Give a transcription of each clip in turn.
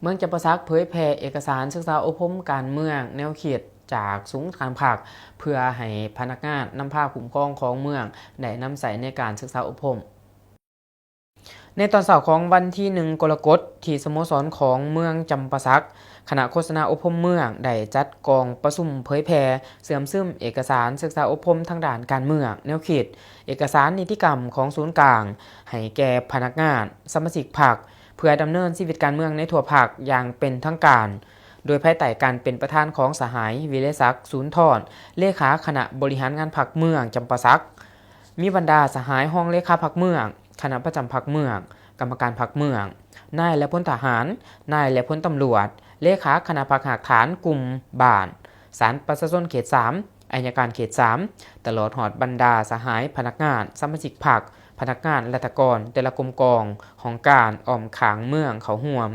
ມືອງຈຳປາສັກເຜີຍແຜ່ເອກະສານສຶກສາອົບຮົມການເມືອງແນວຄິດຈາກສູນກາງພັກ ເພື່ອໃຫ້ພະນັກງານນຳພາຄຸ້ມຄອງຂອງເມືອງໄດ້ນຳໃຊ້ໃນການສຶກສາອົບຮົມ. ໃນຕອນເຊົ້າຂອງວັນທີໜຶ່ງ ກໍລະກົດ ທີ່ສະໂມສອນຂອງເມືອງຈຳປາສັກ, ຄະນະໂຄສະນາອົບຮົມເມືອງໄດ້ຈັດກອງປະຊຸມເຜີຍແຜ່ເຊື່ອມຊຶມເອກະສານສຶກສາອົບຮົມທາງດ້ານການເມືອງແນວຄິດ, ເອກະສານນິຕິກຳຂອງສູນກາງ ໃຫ້ແກ່ພະນັກງານ, ສະມາຊິກພັກ ເພື່ອດຳເນີນຊີວິດການເມືອງໃນທົ່ວພັກຢ່າງເປັນທາງການ, ໂດຍພາຍໃຕ້ການເປັນປະທານຂອງສະຫາຍ ວິໄລສັກ ສູນທອນ ເລຂາຄະນະບໍລິຫານງານພັກເມືອງຈຳປາສັກ, ມີບັນດາສະຫາຍຮອງເລຂາພັກເມືອງ, ຄະນະປະຈຳພັກເມືອງ, ກຳມະການພັກເມືອງ, ນາຍ ແລະ ພົນທະຫານ, ນາຍ ແລະ ພົນຕຳຫຼວດ, ເລຂາຄະນະພັກຮາກຖານກຸ່ມບ້ານ, ສານປະຊາຊົນເຂດສາມ, ໄອຍະການເຂດສາມ ຕະຫຼອດຮອດບັນດາສະຫາຍພະນັກງານ, ສະມາຊິກພັກ, ພະນັກງານລັດຖະກອນແຕ່ລະກົມກອງ, ຫ້ອງການອ້ອມຂ້າງເມືອງເຂົ້າຮ່ວມ.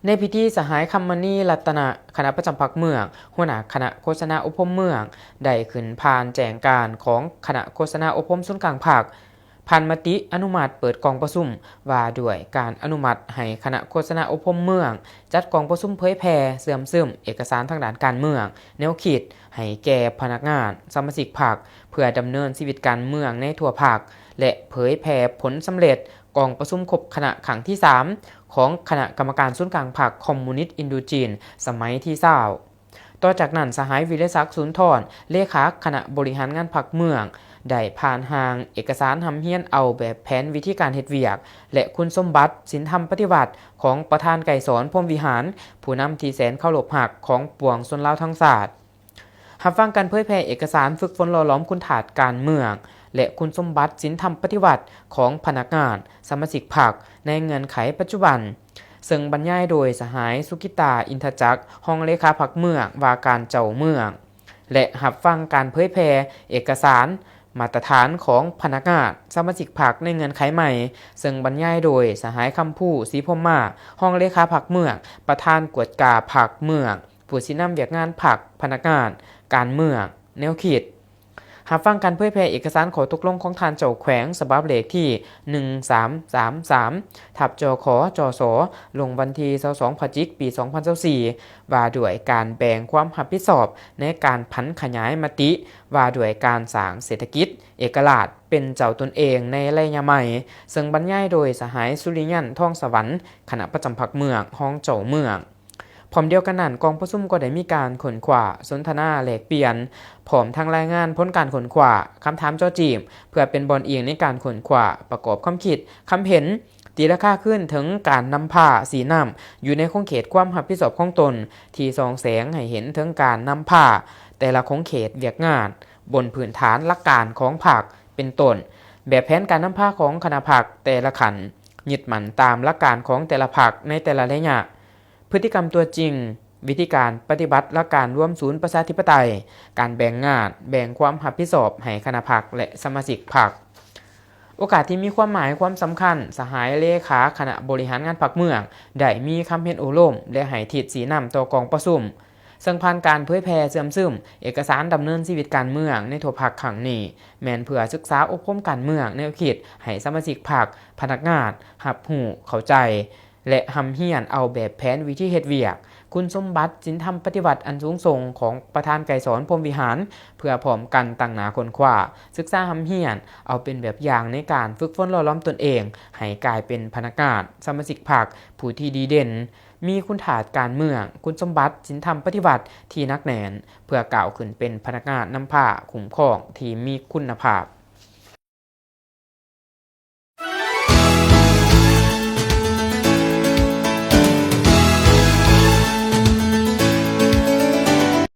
ໃນພິທີ, ສະຫາຍ ຄຳມະນີ ລັດຕະນະ ຄະນະປະຈຳພັກເມືອງ, ຫົວໜ້າຄະນະໂຄສະນາອົບຮົມເມືອງ ໄດ້ຂຶ້ນຜ່ານແຈ້ງການຂອງຄະນະໂຄສະນາອົບຮົມສູນກາງພັກ, ຜ່ານມະຕິອະນຸມັດເປີດກອງປະຊຸມວ່າດ້ວຍການອະນຸມັດໃຫ້ຄະນະໂຄສະນາອົບຮົມເມືອງ ຈັດກອງປະຊຸມເຜີຍແຜ່ເຊື່ອມຊຶມເອກະສານທາງດ້ານການເມືອງແນວຄິດໃຫ້ແກ່ພະນັກງານ, ສະມາຊິກພັກ ເພື່ອດຳເນີນຊີວິດການເມືອງໃນທົ່ວພັກ ແລະ ເຜີຍແຜ່ຜົນສຳເລັດກອງປະຊຸມຄົບຄະນະຄັ້ງທີສາມ ຂອງຄະນະກຳມະການສູນກາງພັກຄອມມູນິດອິນໂດຈີນ ສະໄໝທີຊາວ. ຕໍ່ຈາກນັ້ນ, ສະຫາຍ ວິໄລສັກ ສູນທອນ ເລຂາຄະນະບໍລິຫານງານພັກເມືອງ ໄດ້ຜ່ານຮ່າງເອກະສານຮ່ຳຮຽນເອົາແບບແຜນວິທີການເຮັດວຽກ ແລະ ຄຸນສົມບັດສິນທຳປະຕິວັດຂອງປະທານໄກສອນ ພົມວິຫານ ຜູ້ນຳທີ່ແສນເຄົາລົບຮັກຂອງປວງຊົນລາວທັງຊາດ. ຮັບຟັງການເຜີຍແຜ່ເອກະສານຝຶກຝົນຫຼໍ່ຫຼອມຄຸນທາດການເມືອງ ແລະ ຄຸນສົມບັດສິນທຳປະຕິວັດຂອງພະນັກງານ, ສະມາຊິກພັກ ໃນເງື່ອນໄຂປັດຈຸບັນ, ເຊິ່ງບັນຍາຍໂດຍສະຫາຍ ສຸກິດຕາ ອິນທະຈັກ ຮອງເລຂາພັກເມືອງ ວ່າການເຈົ້າເມືອງ ແລະ ຮັບຟັງການເຜີຍແຜ່ເອກະສານມາດຕະຖານຂອງພະນັກງານ, ສະມາຊິກພັກໃນເງື່ອນໄຂໃໝ່, ເຊິ່ງບັນຍາຍໂດຍສະຫາຍ ຄຳພູ ສີພົມມາ ຮອງເລຂາພັກເມືອງ, ປະທານກວດກາພັກເມືອງ, ຜູ້ຊີ້ນຳວຽກງານພັກ, ພະນັກງານ, ການເມືອງ, ແນວຄິດ. ຮັບຟັງການເຜີຍແຜ່ເອກະສານຂໍ້ຕົກລົງຂອງທ່ານເຈົ້າແຂວງ ສະບັບເລກທີໜຶ່ງສາມສາມສາມ ທັບ ຈຂ ຈສ ລົງວັນທີຊາວສອງ ພະຈິກ ປີສອງພັນຊາວສີ່ ວ່າດ້ວຍການແບ່ງຄວາມຮັບຜິດຊອບໃນການຜັນຂະຫຍາຍມະຕິວ່າດ້ວຍການສ້າງເສດຖະກິດເອກະລາດເປັນເຈົ້າຕົນເອງໃນໄລຍະໃໝ່, ເຊິ່ງບັນຍາຍໂດຍສະຫາຍ ສຸລິຍັນ ທອງສະຫວັນ ຄະນະປະຈຳພັກເມືອງ, ຮອງເຈົ້າເມືອງ. ພ້ອມດຽວກັນນັ້ນ, ກອງປະຊຸມກໍໄດ້ມີການຄົ້ນຄວ້າ, ສົນທະນາ, ແລກປ່ຽນ, ພ້ອມທັງລາຍງານຜົນການຄົ້ນຄວ້າ, ຄຳຖາມເຈາະຈີ້ມ ເພື່ອເປັນບ່ອນອີງໃນການຄົ້ນຄວ້າ, ປະກອບຄຳຄິດ, ຄຳເຫັນ, ຕີລາຄາຄືນເຖິງການນຳພາຊີ້ນຳຢູ່ໃນຂົງເຂດຄວາມຮັບຜິດຊອບຂອງຕົນ, ທີ່ສ່ອງແສງໃຫ້ເຫັນເຖິງການນຳພາແຕ່ລະຂົງເຂດວຽກງານ ບົນພື້ນຖານຫຼັກການຂອງພັກ, ເປັນຕົ້ນ ແບບແຜນການນຳພາຂອງຄະນະພັກແຕ່ລະຂັ້ນ, ຍຶດໝັ້ນຕາມຫຼັກການຂອງແຕ່ລະພັກໃນແຕ່ລະໄລຍະ. ພຶດຕິກຳຕົວຈິງ, ວິທີການປະຕິບັດຫຼັກການລວມສູນປະຊາທິປະໄຕ, ການແບ່ງງານ, ແບ່ງຄວາມຮັບຜິດຊອບໃຫ້ຄະນະພັກ ແລະ ສະມາຊິກພັກ. ໂອກາດທີ່ມີຄວາມໝາຍຄວາມສຳຄັນ, ສະຫາຍເລຂາຄະນະບໍລິຫານງານພັກເມືອງ ໄດ້ມີຄຳເຫັນໂອ້ລົມ ແລະ ໃຫ້ທິດຊີ້ນຳຕໍ່ກອງປະຊຸມ, ເຊິ່ງຜ່ານການເຜີຍແຜ່ເຊື່ອມຊຶມເອກະສານດຳເນີນຊີວິດການເມືອງໃນທົ່ວພັກຄັ້ງນີ້ ແມ່ນເພື່ອສຶກສາອົບຮົມການເມືອງແນວຄິດໃຫ້ສະມາຊິກພັກ, ພະນັກງານ ຮັບຮູ້ເຂົ້າໃຈ ແລະ ຮ່ຳຮຽນເອົາແບບແຜນວິທີເຮັດວຽກ, ຄຸນສົມບັດສິນທຳປະຕິວັດອັນສູງສົ່ງຂອງປະທານໄກສອນ ພົມວິຫານ ເພື່ອພ້ອມກັນຕັ້ງໜ້າຄົ້ນຄວ້າ, ສຶກສາຮ່ຳຮຽນເອົາເປັນແບບຢ່າງໃນການຝຶກຝົນຫຼໍ່ຫຼອມຕົນເອງໃຫ້ກາຍເປັນພະນັກງານ, ສະມາຊິກພັກ ຜູ້ທີ່ດີເດັ່ນ, ມີຄຸນທາດການເມືອງ, ຄຸນສົມບັດສິນທຳປະຕິວັດທີ່ໜັກແໜ້ນ ເພື່ອກ້າວຂຶ້ນເປັນພະນັກງານນຳພາຄຸ້ມຄອງທີ່ມີຄຸນນະພາບ.